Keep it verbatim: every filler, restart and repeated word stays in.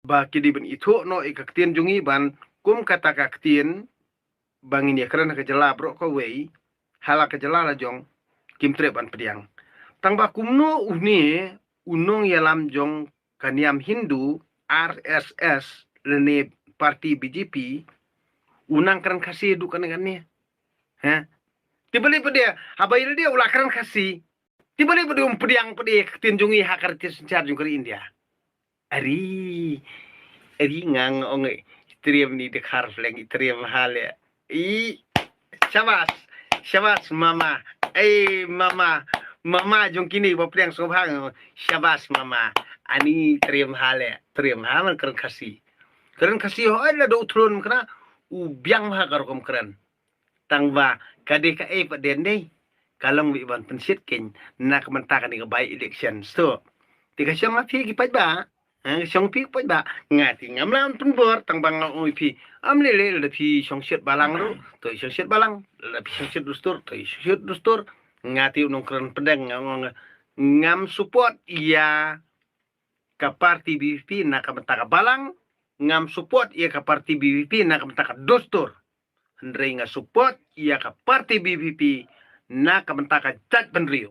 ba ki dei ban ithuh noh ïa ka ktien jong ngi ban kum kata ka ktien ba ngin ïa kren ha ka jylla baroh kawei, ha la ka jylla la jong kim treh ban pdiang. Tang ba kumno une u nongïalam jong ka niam Hindu, R S S, lane party B J P, u nang kren Khasi duh kane kane. Ha? Te balei pat de, haba ïa lade u la kren Khasi, te balei pat de um pdiang pat de ka ktien jong ngi ha ka riti synshar jong ka ri India. Ari, ari nga nga ong, eh, i Triam ni dkhar fleng, i Triam ha le. I, shabas, shabas mama. Ei mama, mama jong kine ba pdiang sngewbha nga. Shabas mama. Ani Triam ha le, Triam ha man kren Khasi. Kren Khasi hooid la da u thlun kna, u biang ha ka rukom kren. Tang ba ka dei kaei pat de, ka long ba i ban pynshit keiñ na ka bynta kane ka by election. So te ka shong ha phi ki paidbah, eh, ka shong phi ki paidbah. Nga te ngam lah ban pynbor, tang ba nga ong ïa phi, ym lei lei, lada phi shong shit balang ruh to i shong shit balang, lada phi shong shit dustur to i shong shit dustur. Nga te u nongkren pdeng nga ong ngam support ïa ka party B P P na ka bynta ka balang, ngam support ïa ka party B P P na ka bynta ka dustur. Hynrei nga support ïa ka party B P P na ka bynta ka jaitbynriew.